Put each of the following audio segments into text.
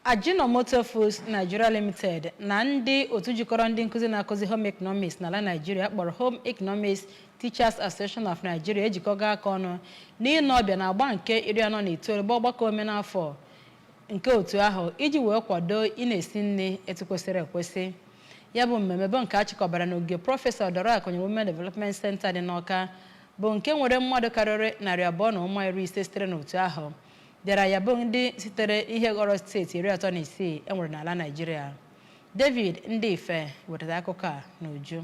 Ajinomoto Foods Nigeria Limited na ndị otu jikọrọ ndị nkụzi na-akụzi Home Economics n'ala Nigeria kpọrọ Home Economics Teachers Association of Nigeria ejikọga aka ọnụ n'ịnọ ọbịa na agba nke 49 bụ ọgbakọ omenafọ nke otu ahụ iji wee kwado ị na-esi nri etu kwesịrị ekwesị. Ya bụ mmemme bụ nke a chịkọbara n'ogige Prọfesọ Dora Akunyili Women Development Center dị n'Awka, bụ nke nwere mmadụ karịrị 250 sitere n'otu ahụ bịara ya, bụ ndị sitere ihe ghọrọ steeti 36 e nwere n'ala Naịjirịa. David Ndife wetara akụkọ a n'uju.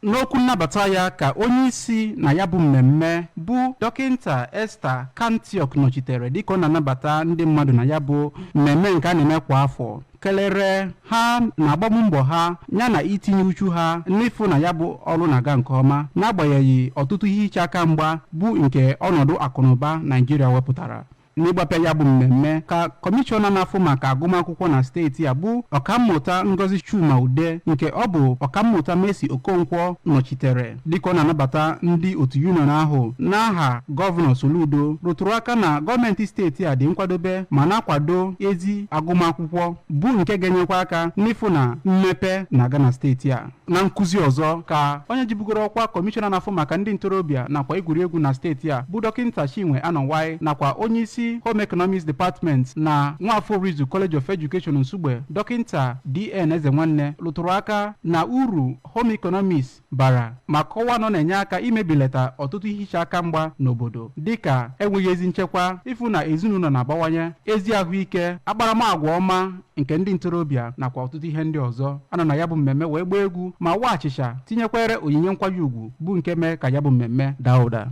N'okwu nnabata ya ka onye isi na ya bụ mmemme bụ Dọkịnta Esther Kantiok nọchitere dịka ọ na-anabata ndị mmadụ na ya bụ mmemme nke a na-eme kwa afọ, kelere ha na agbammbọ ha ya na itinye uchu ha n'ịfụ na ya bụ ọrụ na-aga nke ọma, n'agbanyeghị ọtụtụ ihe iche aka mgba bụ nke ọnọdụ akụnụba Naijiria wepụtara. N'ịgbape ya bụ mmemme ka kọmishọna na-afụ maka agụmakwụkwọ na steeti a bụ Ọkammụta Ngozi Chuma Ude, nke ọ bụ Ọkammụta Mercy Okonkwo nọchitere dịka ọ na-anabata ndị otu union ahụ n'aha Gọvanọ Soludo, rụtụrụ aka na gọọmenti steeti a dị nkwadobe ma na-akwado ezi agụmakwụkwọ, bụ nke ga-enyekwa aka n'ịfụ na mmepe na-aga na steeti a. Na nkụzi ọzọ ka onye jibugoro ọkwa kọmishọna na-afụ maka ndị ntorobịa nakwa egwuregwu na steeti a bụ Dọkịnta Chinwe Anọwai nakwa onye isi Home Economics Department na Nwafor Orizu College of Education Nsugbe, Dọkịnta DN Ezenwanne, rụtụrụ aka na uru Home Economics bara ma kọwaa na ọ na-enye aka imebilata ọtụtụ ihe iche aka mgba n'obodo, dịka enweghị ezi nchekwa, ịfụ na ezinụlọ na-abawanye, ezi ahụike, akparamagwa ọma nke ndị ntorobịa nakwa ọtụtụ ihe ndị ọzọ. Anọ na ya bụ mmemme wee gbaa egwu ma waa achịcha, tinyekwere onyinye nkwanye ugwu, bụ nke mee ka ya bụ mmemme daa ụda.